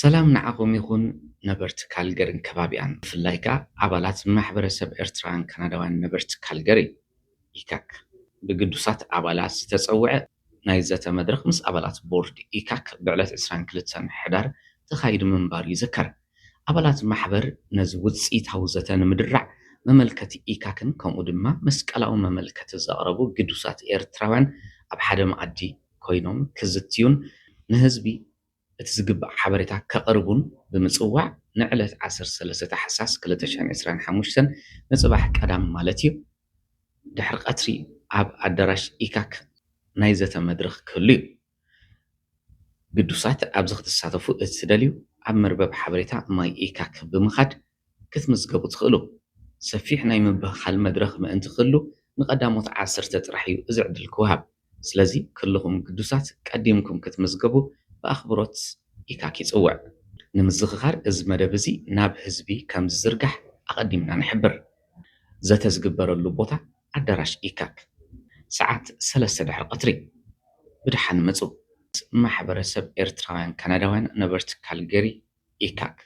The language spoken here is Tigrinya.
ሰላም ንዓኹም ይኹን ነበርቲ ካልገርን ከባቢኣን፣ ብፍላይ ከኣ ኣባላት ማሕበረሰብ ኤርትራውያን ካናዳውያን ነበርቲ ካልገሪ። ኢካክ ብግዱሳት ኣባላት ዝተጸውዐ ናይ ዘተ መድረኽ ምስ ኣባላት ቦርድ ኢካክ ብዕለት ዕስራን ክልተን ሕዳር ተኻይዱ ምንባሩ ይዝከር። ኣባላት ማሕበር ነዚ ውጽኢታዊ ዘተ ንምድራዕ መመልከቲ ኢካክን ከምኡ ድማ መስቀላዊ መመልከቲ ዘቕረቡ ግዱሳት ኤርትራውያን ኣብ ሓደ መኣዲ ኮይኖም ክዝትዩን ንህዝቢ እቲ ዝግባእ ሓበሬታ ከቕርቡን ብምጽዋዕ ንዕለት ዓሰርተ ሰለስተ ታሕሳስ ክልተ ሽሕን ዕስራን ሓሙሽተን ንጽባሕ ቀዳም ማለት እዩ ድሕሪ ቀትሪ ኣብ ኣዳራሽ ኢካክ ናይ ዘተ መድረኽ ክህሉ እዩ። ግዱሳት ኣብዚ ክትሳተፉ እትደልዩ ኣብ መርበብ ሓበሬታ ማይ ኢካክ ብምኻድ ክትምዝገቡ ትኽእሉ። ሰፊሕ ናይ ምብህሃል መድረኽ ምእንቲ ክህሉ ንቐዳሞት ዓሰርተ ጥራሕ እዩ እዚ ዕድል ክወሃብ። ስለዚ ክልኹም ግዱሳት ቀዲምኩም ክትምዝገቡ ብኣኽብሮት ኢካክ ይጽውዕ። ንምዝኽኻር እዚ መደብ እዚ ናብ ህዝቢ ከም ዝዝርጋሕ ኣቐዲምና ንሕብር። ዘተ ዝግበረሉ ቦታ ኣዳራሽ ኢካክ ሰዓት ሰለስተ ድሕሪ ቀትሪ። ብድሓን ምጹ። ማሕበረሰብ ኤርትራውያን ካናዳውያን ነበርቲ ካልገሪ ኢካክ።